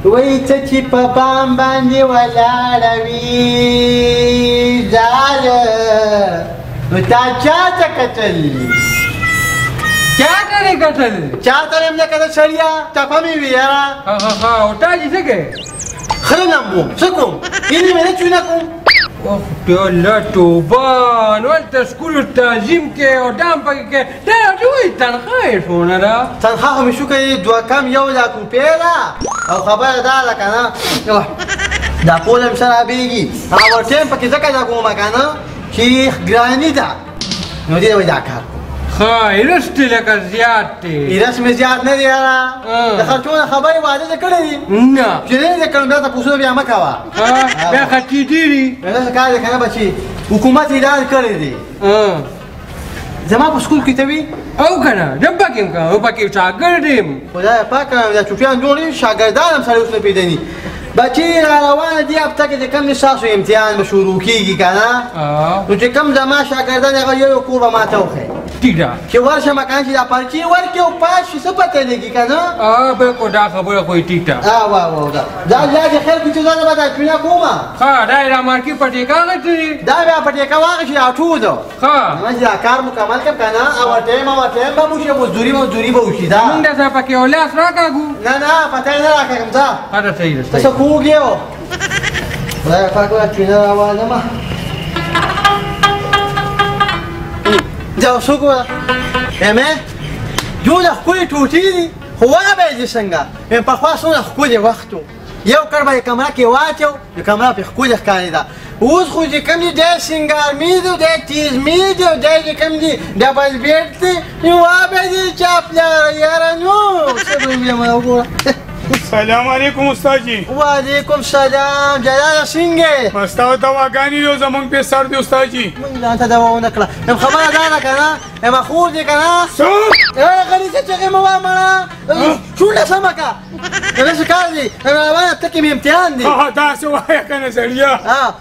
وایي څه چې په بام باندې ولاړه وي ځاله، نو تا چا ته کتل؟ چا ته دې کتل؟ چا ته مې نه کتل سړیه، ټپه مې وي یاره. ښه ښه، او تا چې څه کوې؟ خره لمبوم، څه کوم؟ هیلې مې نه چونه کوم. اوه الله توبه، نو هلته سکول تعظیم کې او دام پکې کې، دا راته وایي تنخوا یې څونه ده؟ تنخوا خو مې شکر دی 2 کم 1 لاک روپۍ ده. او خبره دا ده که نه، دا پوله مې سره رابېږي، اوور ټایم پکې ځکه لګومه که نه چې ګراني ده، نو دې وایي دا کار کوم. ښه، ایرس دې لکه زیات دی. ایرس مې زیات نه دی یاره، د خرچو نه خبرې واده دې کړی دي؟ نه. چې نه دې کړم، بیا تپوسونه بیا مه کوه. بیا خرچې ډېرې. داسې کار دی که نه بچي، حکومت اعلان کړی دی. زما په سکول کې ته وي؟ او که نه، زه پکې یم که نه، پکې شاګرد یم. خدای پاک، دا چوټیان جوړ دي، شاګردان هم سړی اوس نه پېژني. بچي را روانه دي هفته کې چې کوم دی ستاسو امتحان به شروع کېږي که نه، نو چې کوم زما شاګردان هغه یو کور به ما ته وښیي. ټیک ده. چې ورشم که نه چې دا پرچې ورکړي او پاس شي، څه پته لګي که نه؟ بالکل، دا خبره خو یې ټیک ده. واه واه، دا الله دې خیر کړي چې زه به دا چونه کومه. ښه، دا یې را مارکي په ټیکه اخیستې دي؟ دا بیا په ټیکه واخیستې، دا ټول ده. ښه. نو چې دا کار مکمل کړم که نه، اوور ټایم به وشي، مزدوري به وشي. دا موږ درسره پکې یو لاس راکاږو. نه نه، پته یې نه راکاږم، ځه. ښه ده، صحیح ده. ته څه کوږ یې؟ خدای پاک وایي چونه راوالمه. دا اوس وګوره، امه دومره ښکلې ټوټې دي، خو وابه یې څنګه؟ وایم پخوا څومره ښکلې وخت و، یو کړ به یې کمره کې واچو، نو کمره پرې ښکلې ښکارېده. اوس خو چې کوم دي دی سینګار میز دی، دی تیز میز دی، دی چې کوم دي double bed دی، نو وابه دې چا پلاره یاره. نو څه به ووایم، وګوره. سلام علیکم استاد جی. وعلیکم سلام جلاله، څنګه یې؟ بس تا دواګانې یو زمونږ په سر دی استاد جی. مونږ ځان ته دوا ونه کړه. یم خبره دا ده که نه، یم خور دې که نه. څه؟ غلي څه چغې مه وایه مړه، شونډه سمه کړه. داسې کار دی، روانه هفته کې مې امتحان دی. داسې وایه که نه سړیه.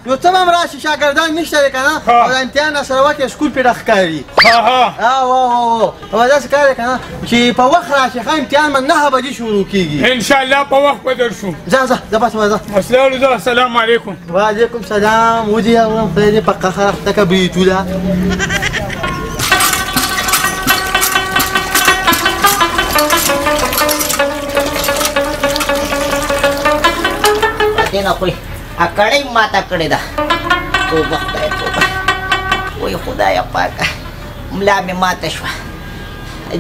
نو ته به هم راشي، شاګردان نشته دی که نه، او دا امتحان راسره وکړې، سکول پرې ښکاري. واه، او داسې کار دی که نه چې په وخت راشي. ښه، امتحان به 9 بجې شروع کېږي. انشاءالله په وخت به درشو. ځه ځه ځه، بس ځه. السلام علیکم. وعلیکم سلام. ودې اورم، خدای دې په قهر اخته کړه بریتوله. دې نه خو اکړۍ ماته کړې ده. توبه خدای، توبه. وای خدایه پاکه، ملا مې ماته شوه.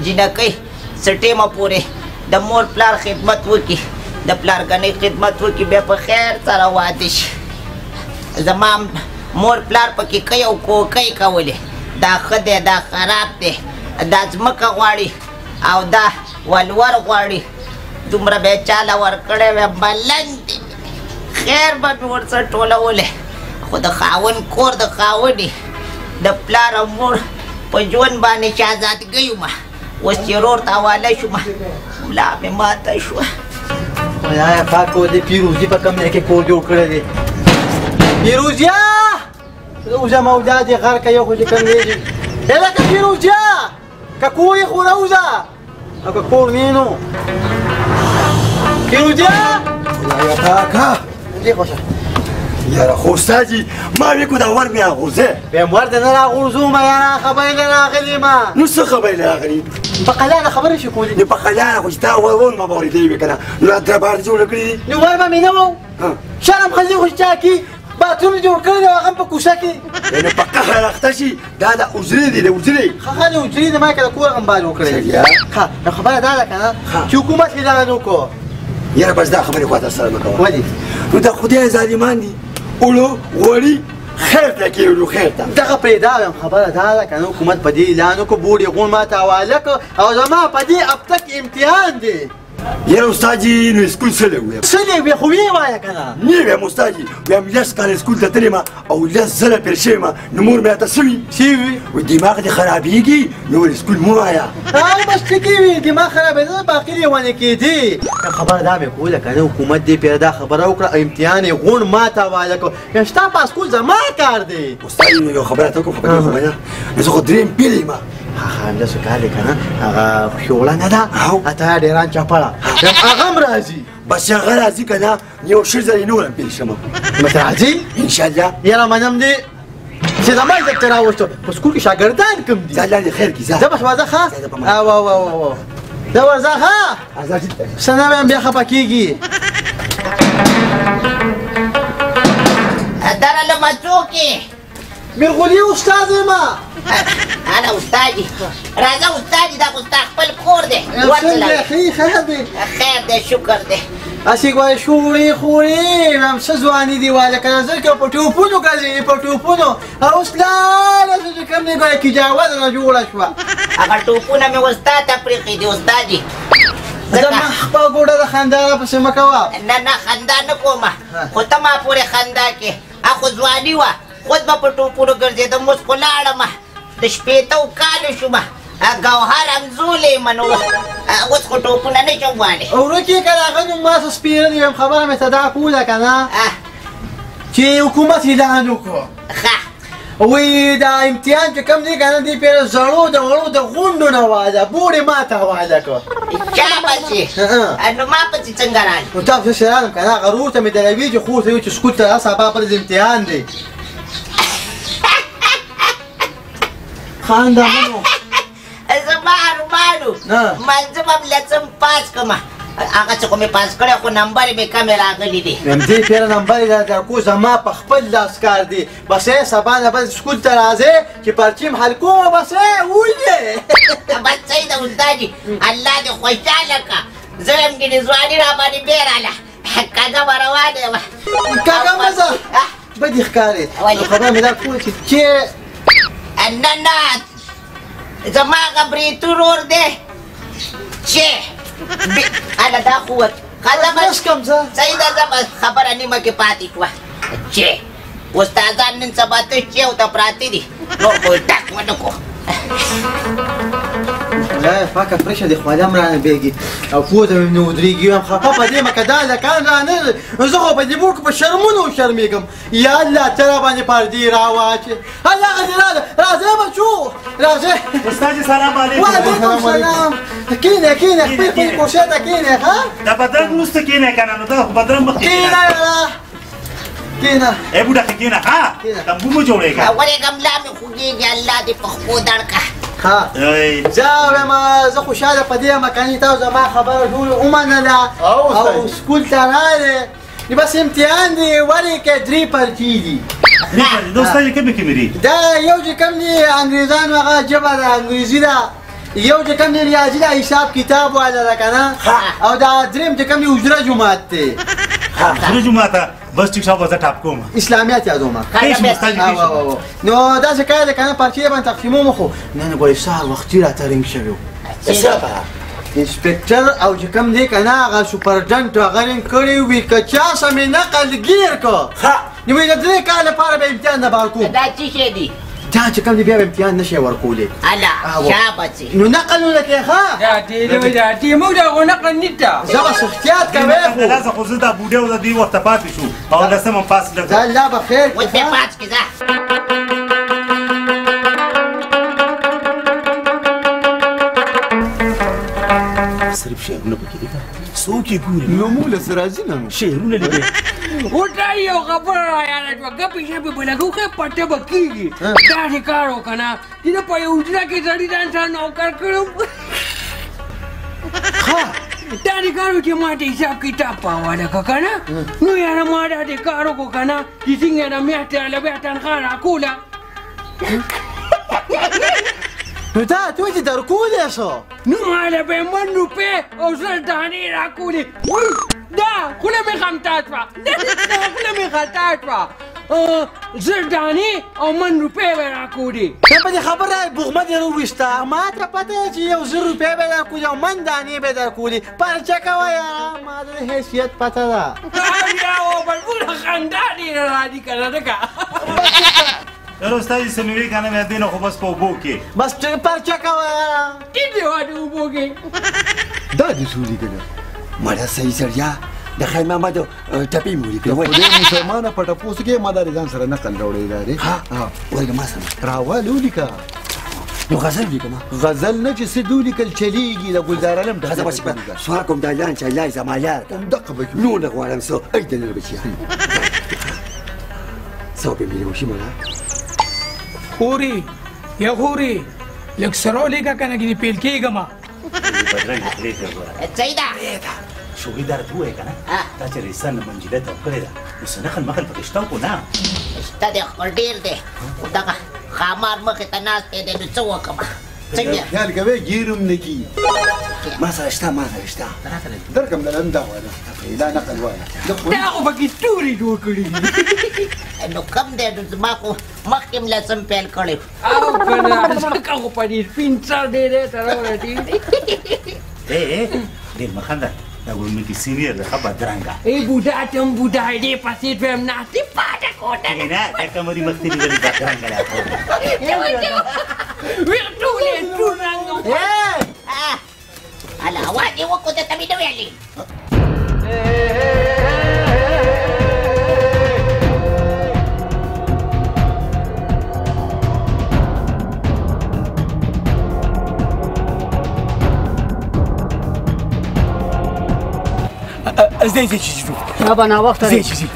جینکۍ څه ټیمه پورې د مور پلار خدمت وکړي، د پلارګنۍ خدمت وکړي، بیا په خیر سره واده شي. زما مور پلار پکې کوي او کوکۍ کولې، دا ښه دی، دا خراب دی، دا ځمکه غواړي او دا ولور غواړي. دومره به یې چاله ورکړی وی، ملنګ دی، خیر به مې ورسره ټولولی. خو د خاوند کور د خاوند، د پلار او مور په ژوند باندې شهزادګۍ ومه، اوس چې ورور ته حواله شومه، ملا مې ماته شوه. خدای پاک دې پیروزي په کوم ځای کې کور جوړ کړی دی؟ پیروزیا، روزه مولا دې غر که یو خو چې کوم دی هلکه. پیروزیا، که کور یې خو راوځه، او که کور نه نو پیروزیا. خدای پاکه، دې خوشه. یاره خو استاد جي، ما وی کو دا ور مې راغورځه. بیا ور دې نه راغورځومه یاره، خبرې له راغلې ما. نو څه خبرې له راغلې؟ په قلاره خبرې شي کولې. نو په قلاره خو چې تا ور ور ما به اورېدلی وي که نه، نو دربار دې جوړ کړی دي. نو ور به مې نه وو، شرم خلي خو چا کې باتروم جوړ کړی دی، هغه هم په کوڅه کې. یعنې په قهر اخته شي. دا د حجرې دی، د حجرې. ښه ښه، د حجرې دی، ما که د کور غمبال وکړی. ښه، نو خبره دا ده که نه چې حکومت اعلان وکړو. یاره بس دا خبرې خو در سره مه کوه. ولې؟ نو د خدای ظالمان دي، اوړه غوړي خیر ته کېږو، خیر ته. دغه پرېږده. وایم خبره دا ده که نه، حکومت په دې اعلان وکړو، بورډ یې غونډ ما ته حواله کړ، او زما په دې هفته کې امتحان دی. یاره استاد جي، نو سکول څه دی ووایم؟ څه دی وې؟ خو ویې وایه که نه. نه وایم استاد جي، وایم 10 کاله سکول ته تللی ما او 10 ځله پېر شوی ما، نو مور مې راته څه وي؟ څه وي؟ وایي دماغ دې خرابېږي، نو سکول مه وایه. بس ټیکې وي، دماغ خرابېده، باقي لیونی کېدې. خبره دا مې کوله که نه، حکومت دې پرې دا خبره وکړه، امتحان یې غونډ ما ته حواله کړ، یم ستا په سکول زما کار دی. استاد جي، نو یو خبره ته کوم، خبره خو نه، نو زه خو درېیم پېر یم. هغه همداسې کار دی که نه، هغه ښوړه نه ده، اته ډېران چپړه، هغه هم راځي. بس چې هغه راځي که نه یو 20 ځلې نور هم پېل شم. بس راځي انشاءالله. یاره منم دې چې زما عزت ته راوستو. په سکول کې شاګردان کم دي. ځه الله دې خیر کړي. ځه ځه بس ورځه ښه. او او او او ځه ورځه ښه. څه نه وایم بیا خفه کېږي. درله څوک یې؟ میرغولي استاد یم. انا استادي راځه استادي، دا خو ستا خپل کور دی. څنګه ښه؟ خیر دی؟ خیر دی شکر دی. هسې ګورې شوړې خوړې هم څه ځواني دي وه، لکه زه که په ټوپونو ګرځېدې په ټوپونو، او اوس لاړه شو چې کوم دی ګورې کجاوه درنه جوړه شوه. هغه ټوپونه مې اوس تا ته پرېښي دي استادي. زما خپله ګوډه د خندا راپسې مه کوه. نه نه خندا نه کومه، خو ته ما پورې خندا کې. خو ځواني وه، خود به په ټوپونو ګرځېدم، اوس خو لاړمه د 60 کالو شومه، ګوهر همزولی یم، نو اوس خو ټوپونه نه شم والی. ورکې که هغه نوم ما څه سپېره دی، خبره مې ته دا کوله که نه چې حکومت اعلان وکړو، ښه وایي دا امتحان چې کوم دی که نه دې پېره زړو د وړو د غونډو نه واله بوړې ما ته حواله کړه. چا پسې؟ نو ما پسې څنګه راغلی؟ نو تا پسې راغلم که نه، هغه ورور ته مې دروي چې خور ته وایي چې سکول ته راځه سبا پر امتحان دی. خان دا منو زما ارمان و، منځه به هم لسم پاس کړم، هغه څه خو مې پاس کړی خو نمبر مې کمې راغلي دي. همدې پېره نمبر یې درکو زما په خپل لاس کار دی. بس ای سبا نه بل سکول ته راځې چې پرچې م حل کومه، بس ای وځې. بس صحیح ده استادي، الله دې خوشحاله کړه. زه هم ګینې ځواني را باندې بیا راله، کږه به روانه یم. کږه مه ځه، بدې ښکارې. خبره مې دا کوله چې نه نه زما هغه برېتو ورور دی چې هله دا خو ښه کوم ځه. صحیح ده، زه به خبره نیمه کې پاتې شوه چې استادان نن سبا تش چېو ته پراته دي، نور خو یې ټک ونه کړو. خدایه پاکه پرېشه دې خوله هم رانه بېږي او پوزه مې نه ودرېږي. وایم خفه په دې مکه دا هلکان رانه، زه خو په دې بوټو په شرمونو وشرمېږم. یا الله ته راباندې پردې راواچې. الله هغه دې راله، راځه بچو راځه. استاد سلام علیکم. وعلیکم سلام. کښېنه کښېنه، خپل خپلې کوڅې ته کښېنه. ښه دا بدرنګ وروسته کښېنه که نه نو دا خو بدرنګ مخکې کښېنه یاره کښېنه. ای بوډا ښه کښېنه. ښه تمبو مو جوړېږه. ورېږه ملا مې خوږېږي، الله دې په خپو درکړه. ښه ځه وایم زه خوشحاله په دې یم که نه تاسو زما خبره ټولو ومنله او سکول ته راغلې. بس امتحان دی ولې که 3 پرچې دي. 3 پرچې دا استاد کومې کومې دي؟ دا یو چې کوم دی انګریزانو هغه ژبه ده انګریزي ده، یو چې کوم دی ریاضي ده حساب کتاب والا ده که نه، او دا دریم چې کوم دی حجره جومات دی. حجره جومات بس ټیک شه زه ټاپ کوم. اسلامیات یادوم. نو داسې کار دی که نه پرچې باندې تقسیموم. خو نن ګورې سهار وختي راته رنګ شوی و انسپکټر او چې کوم دی که نه هغه سپرډنټ هغه رنګ کړی وي، که چا سره مې نقل ګیر کړ نو وایي د 3 کال لپاره به امتحان نه بار کوم. دا څه شی دی؟ دا چې کوم دی بیا به امتحان نه شي ورکولی. هله شابه نو نقل ولکې ښه دا ډېر موږ دا خو نقل نشته. زه به احتیاط کوې خو خو زه دا بوډۍ او د دې ورته پاتې شو او لسم هم پاس لږ. ځه الله به خیر اوس بیا پاس کړې ځه. صرف شعرونه پکې دي که څوک یې ګوري؟ نو موږ له څه راځي نه نو شعرونه لیکي. وټه یو خبره رایاده شوه، ګپې شپې به لګو ښه پټه به کېږي. داسې کار وکړه نه چې د په یو حجره کې سړي ځان سره نوکر کړم. ښه داسې کار وکړه چې ما ته حساب کتاب په حواله کړه که نه، نو یاره ما داسې کار وکړو که نه چې څنګه د میاشتې راله بیا تنخوا راکوله. نو دا ته چې درکولی شو نو ما له به یې من روپۍ او 100 دانې راکولې. دا خوله مې خمتا شوه، دا خوله مې خطا شوه. 100 دانې او من روپۍ به یې راکولې. ته په دې خبره بغمه دې راوویسته، ما ته پته ده چې یو 1000 روپۍ به یې درکولې او من دانې به یې درکولې. پرچه کوه یاره، ما د حیثیت پته ده. بل بوډه خندا ډېره راځي که نه ځکه. یاره استاد څه مې وې که نه مې دې نه خو بس په اوبو کې بس پرچه کوه یاره. ټیټ دی وه د اوبو کې. دا دې څه ولیکله؟ مړه صحیح سړیه د خیر محمد ټپې مې ولیکله. خدای مسلمانه په ټپو څه کې ما دا ځان سره نقل راوړی دا دی. ها ورګه ما سره راواله ولیکه. نو غزل ولیکم. غزل نه چې څه دولیکل چلیږي د ګلزار عالم ښځه بس سوال کوم دا لان چې الله زما لار ده همدقه به نو نه غواړم څه ای دننه بچیه څه به مې وشي ملا خوري یا خوري لږ سره ولیکه که نه ګینې پیل کېږم. بدرنګ خولې ته وګوره. صحیح ده. شوګي دا راته ووایه که نه تا چې ریسان منجیله ته کړې ده نو څه نقل مقل پکې شته او که نه؟ شته دی خو ډېر دی، خو دغه ښامار مخې ته ناست دی نو څه وکړم؟ څنګه خیال کوې ګیرم نه کېږي. ما سره شته، ما سره شته. درکم دلم دا وایه دا نقل وایه. دا خو پکې ستوري جوړ کړي دي. نو کم دی، نو زما خو مخکې هم لسم پیل کړی. او که نه ځکه خو په دې سپین سر ډېری سره ورسېږي. ډېر مه خنده، دا ګورمې کې سینیر دی ښه بدرنګه. ای بوډا ته هم بوډا دی، دې پسې دویم ناست دی پاټه کوټه ده. نه دا کمرې مخ ته نیولې بدرنګه ده. ټول یې تور رنګ. هله اواز یې وکړو، ده ته مې نه ویلې. ځئ ځئ چې ځو. شابه ناوخته دی. ځئ چې ځئ.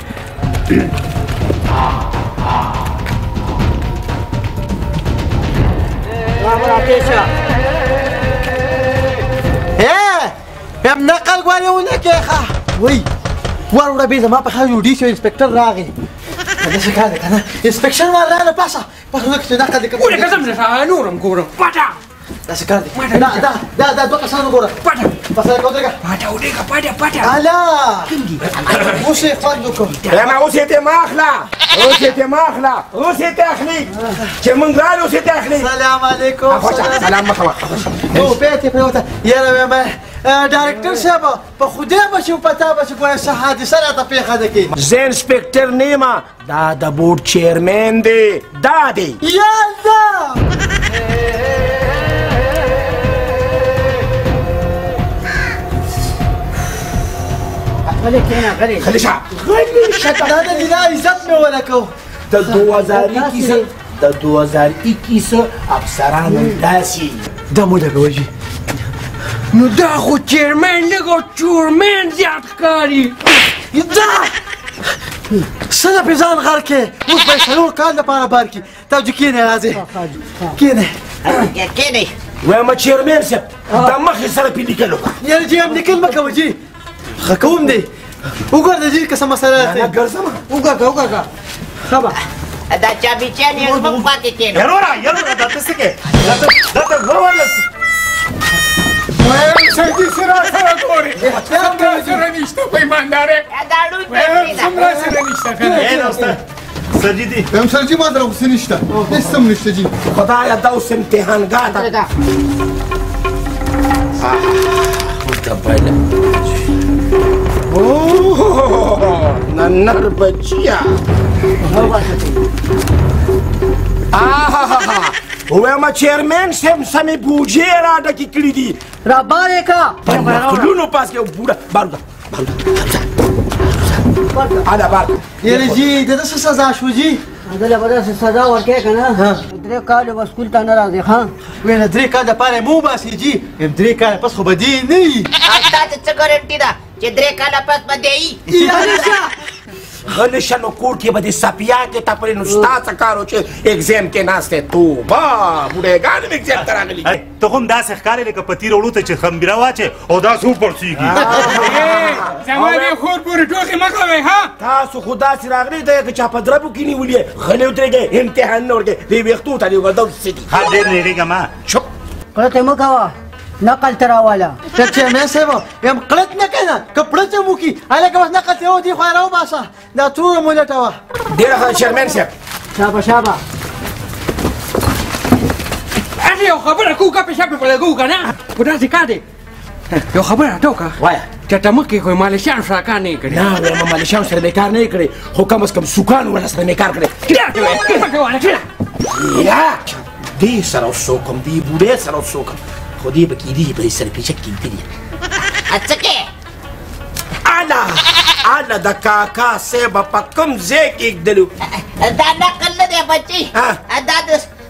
بیا نقل ګورې ونه کېښه. وایي وروره بې زما په خیال یو ډي سي انسپکټر راغی. داسې کار دی که نه انسپکشن وال راغی پاسه پاسه ځکه چې نقل دې کوم. ولکه زه هم نور هم ګورم. پټه داسې کار دی. دا دا دا دا دوه کسان وګوره. پټه پاسه لکه ودرېږه. پټه ودرېږه پټه پټه. هله اوس یې خوند وکړو. ما اوس یې ته مه اخله، اوس یې ته مه اخله، اوس یې ته اخلي چې موږ رالو اوس یې ته اخلي. سلام علیکم. سلام مه کوه. نو بیا ته پرېوته. یاره وایم ډایرکټر صاحب په خدای به شي په تا به شي ګوره څه حادثه راته پېښه ده کې. زه انسپکټر نه یم، دا د بورډ چیرمن دی، دا دی. یا الله. غلی کښېنه، غلی. غلی شه، غلی شه. دا د لیلا عزت مې ولکو. د 2021 د 2021 افسران داسې دا مو لګوي جي. نو دا خو چیرمن لږ او چورمن زیات ښکاري. دا څه ده پې ځان غر کې؟ اوس به یې 4 کال دپاره بار کړي. ته جي کښېنې راځې کښېنې کښېنئ. وایم چیرمن صاحب د مخې سره پې لیکل وکړه. یاره جي هم لیکل مه کوه جي، ښه کوم دی. وګوره د جي که څه مسله نه ګرځم. وګوره وګوره ښه به دا چابیچیان یې زموږ خوا کې کښېنه. یروره یروره دا ته څه کوې؟ دا ته وویل. وایم سړي سره سره ګورې څومره سره نشته په ایماندارۍ. دا ړوند وایم څومره سره نشته که نه. سرجي دی. یم سرجي ما سره خو څه نشته، هېڅ هم نشته جي. خدایه دا اوس امتحانګاه ده. اوه نر بچیه. وایم چیرمن صاحب سمې بوجې را ډکې کړې دي. را بار یې کړه. په نقلونو پاس کې بوډا بار وده هله بار. یاره جي د ده څه سزا شو جي؟ ده له به داسې سزا ورکوې که نه 3 کاله به سکول ته نه راځې. ښه ویله 3 کال دپاره یې مه وباسې جي، وایم 3 کاله پس خو به دې نه وي. او تا ته څه ګارنټي ده چې 3 کاله پس به دی وي؟ یاره شه غلی شه، نو کور کې به دې سپیا کې تپلې. نو ستا څه کار و چې اګزام کې ناست دی؟ توبه بوډاګان هم اګزام ته راغلي. ته خو هم داسې ښکارې لکه په تیره وړو ته چې خمبیره واچې او داسې وپړسېږي. زما دې خور پورې ټوکې مه کوئ. ها تاسو خو داسې راغلي دی که چا په دربو کې نیولي. غلی ودرېږئ، امتحان نه ورکوې. دې ویښتو ته دې وګوره داسې دي. ها ډېر نېغېږه مه. چوپ قلت یې مه کوه، نقل ته راواله. ته چیرمن صاحب یم قلت نه کوي نه که پړت هم وکړي هلکه بس نقل ته دې خوا راوباسه، دا توره مو لټوه. ډېره ښه چیرمن صاحب. شابه شابه. هسې یو خبره کوو که پې شپې په لګوو که نه خو داسې کار دی. یو خبره راته وکړه. وایه. چې ته مخکې خو مالشیانو سره کار نه یې کړی. نه وایم مالشیانو سره مې کار نه یې کړی، خو کم از کم سوکانو والا سره مې کار کړی. یا دې سره اوس څه وکړم، دې بوډۍ سره اوس څه وکړم؟ خو دې به کېدېږي په دې سره پیچک کېدلي. څه کې؟ اله اله د کاکا صاحب په کوم ځای کې ږدلو؟ دا نقل نه دی بچي، دا د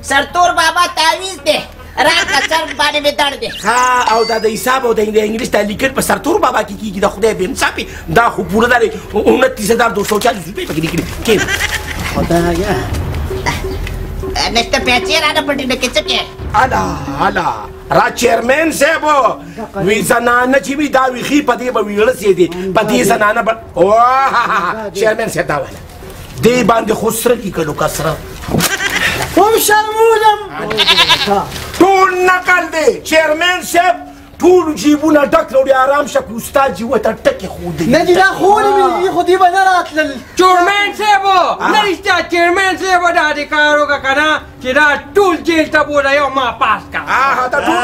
سرتور بابا تعویذ دی راکړه سر باندې مې درد دی. ښه او دا د حساب او د انګلیس دا لیکل په سرتور بابا کې کېږي. د خدای بې انصافي دا خو پوره دا دی 29,240 روپۍ پکې لیکلي. کښېنه. خدایه نشته پیسې رانه پټې نه کې څه کې؟ الا الا را چیرمن صاحب وی زنانه چې وي دا ویښي په دې به ویړه سي دي په دې زنانه به اوه چیرمن صاحب دا والا دې باندې خو سره لیکلو که سره وشرمولم. ټول نقل دی چیرمن صاحب، ټول جیبونه ډک کړي. آرام شه استاد جي ورته ټکې ښودلي. نه جي دا خولې مې دي خو دوی به نه راتلل. چیرمن صاحب نه رښتیا چیرمن صاحب دا دې کار وکړه که نه چې دا ټول جیل ته بوله یو ما پاس کړه. دا ټول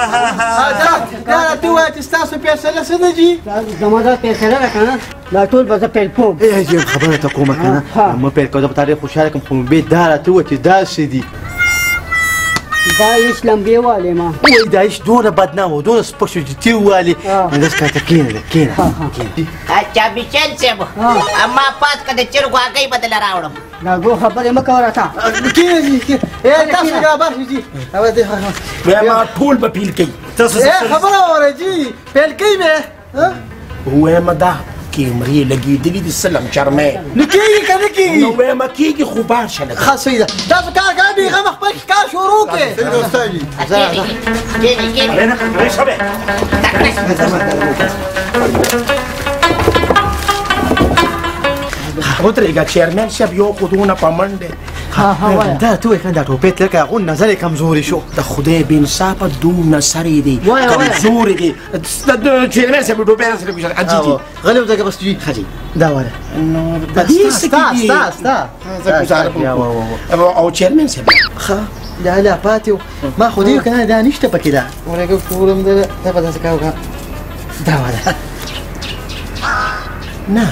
دا راته ووایه چې ستاسو فیصله څه ده جي؟ زما دا فیصله ده که نه دا ټول به زه پیل کوم. ای جي خبره ته کومه که نه مه پیل کوه، زه به تا ډېر خوشحاله کړم خو بیا دا راته ووایه چې دا څه دي؟ دا هیڅ لمبې والې ما. وایي دا هیڅ دونه بدنام و دونه سپک شو چې تی ووالې. نو داسې کار ته کښېنه لږ، کښېنه کښېنه. چابیچن صاحب ما پاس که د چرګو هګۍ به دله راوړم. دا ګو خبرې مه کوه راته. کښېنه جي کښېنه. تاسو برابر شئ جي. بیا ما ټول به پیل کوي. خبره واوره جي، پیل کوي به. وایم دا کیمرې لګېدلي دي سلم چرمې. نو کېږي که نه کېږي؟ نو وایم کېږي خو بار شه لږ. ښه صحیح ده. تاسو کار کوئ بېغمه خپل کار شروع کړئ. ودرېږه چیرمن صاحب یو خو دونه په منډه. دا ته وایې که دا ټوپۍ تلکه هغو نظر یې کمزوری شو. د خدای بې انصافه دونه سرې دی کمزوري دی. چیرمن صاحب ټوپۍ راسره کوشه. جي جي غلی وځه بس جي. ښه جي دا وایه. نو په دې څه کې دي؟ ستا ستا زه ګوزاره کوم. او چیرمن صاحب ښه لا لا پاتې ما خو دې که نه دا نشته پکې. دا ورګه ګورم دا به داسې کار وکړه. دا وایه. نه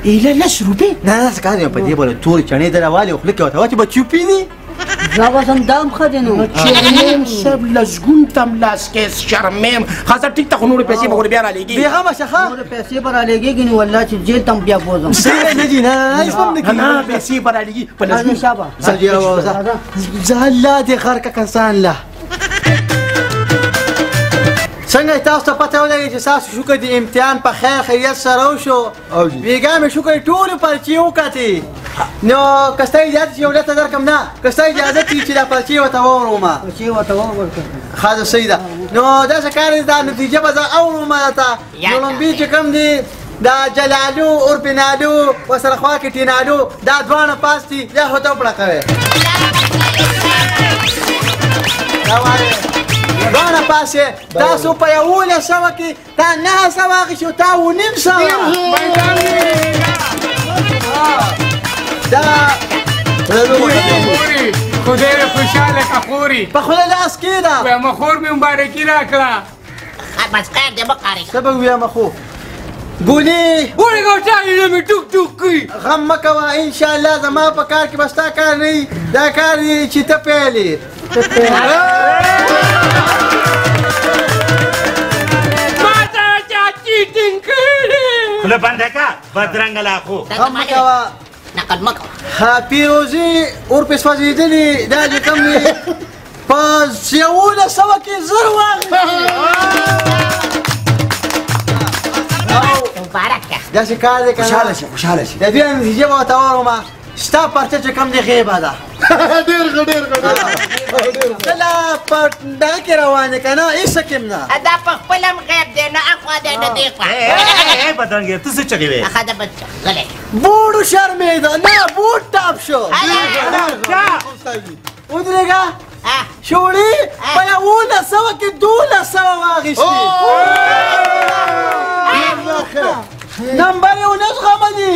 ایله لس روپۍ. نه داسې کار دی په دې باندې تورې چڼې دره والې او خوله کې ورته واچوي به چوپي دي. زه اوس هم دا هم ښه دی نو. چیرمن صاحب لسګون ته هم لاس کې شرمېم. ښه ټیک ته خو نورې پیسې به خو بیا رالېږي. بېغمه شه ښه نورې پیسې به رالېږېږي نو والله چې جیل ته هم بیا بوځم. نه جي نه نه هېڅ هم نه کېږي. نه پیسې به رالېږي په لسګون. شابه ځه الله دې غرقه کسان له. څنګه تاسو ته پته ولګي چې ستاسو شکر د امتحان په خیر خیریت سره وشو؟ بېګا مې شکر ټولې پرچې وکتې. نو که ستا اجازه چې یو لته درکړم نه که ستا اجازه چې دا پرچې ورته واوروم. پرچې ورته واوروم. ښه ده صحیح ده. نو داسې کار دی دا نتیجه به زه اورم درته. نو لومبي چې کوم دي دا جلالو اورپینالو ورسره خوا کې ټینالو دا دواړه پاس دي دا خو ته وپړقوې. دا وایې دواړه پاس یې. تاسو په 1100 کې تا 900 اخیستو تا 950. دا خوري خدای دې خوشحاله که خوري په خوله لاس کېده. وایم خور مې مبارکي راکړه. بس خیر دی مه قارېږه. څه به ووایم خو ګولې ګولې ګوټه یې مې ټوک ټوک کوي. غم مه کوه انشاءالله زما په کار کې به ستا کار نه وي، دا کار دی چې ته پیل یې. ما سره چا چیټینګ کړی. خوله بنده که بدرنګه لاخو. غم مه کوه. نقل مه کوه. ها پیروزي اور پې سوځېدلي دا چې کوم دی په 1100 کې 1000 واخیستې. مبارک شه. داسې کار دی که نه؟ خوشحاله شه خوشحاله شه. د دې نتیجه به ورته واوروم. ستا پرچه چې کوم دی غیبه ده. ډېر ښه ډېر ښه. ته لا په دغه کې روان یې که نه هېڅ کې هم نه. دا په خپل هم غیب دی نه اخوا دی نه دې خوا. بدرنګه ته څه چغې وې؟ ښه ده بس غلی. بوډ وشرمېده نه بوډ ټاپ شو. ودرېږه شوړي په 1100 کې 1200 واخیستې. نمبر یې ونه زغملې.